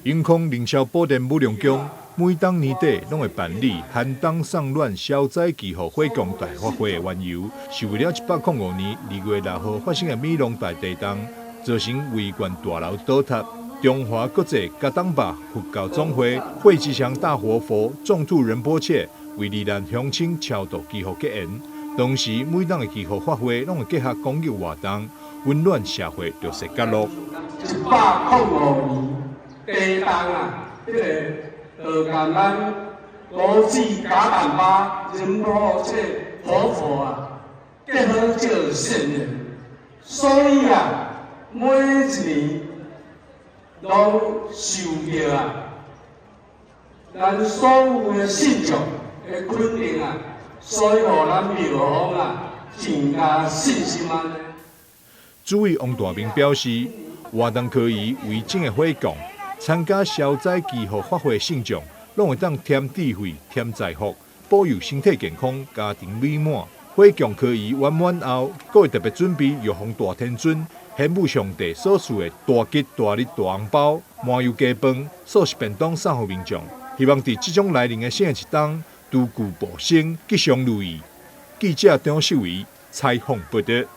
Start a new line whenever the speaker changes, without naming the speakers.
永康凌霄寶殿武龍宮每當年底攏會辦理寒冬送暖消災祈福火供大法會的緣由，是為了105年2月6號發生的美濃大地動，造成維冠大樓倒塌。中華國際噶當巴佛教總會惠吉祥大活佛眾兔仁波切為罹難鄉親超度祈福結緣。當時每當的祈福法會攏會結合公益活動，溫暖社會弱勢角落。
105年地動啊，這個就共咱國際噶當巴仁波切活佛啊，結好這個善緣，所以啊，每一年攏受到啊，咱所有的信眾的肯定啊，所以予咱廟方啊，增加信心按呢。
主委王大明表示，活動可以為整個火供，參加消災祈福法會信眾，攏會當添智慧、添財福，保佑身體健康、家庭美滿。火供科儀圓滿後，閣會特別準備玉皇大天尊、玄武上帝所賜的大吉大利大紅包、麻油雞飯、素食便當送予民眾，希望佇這種來臨的新的一冬，除舊佈新，吉祥如意。記者張秀偉採訪報導。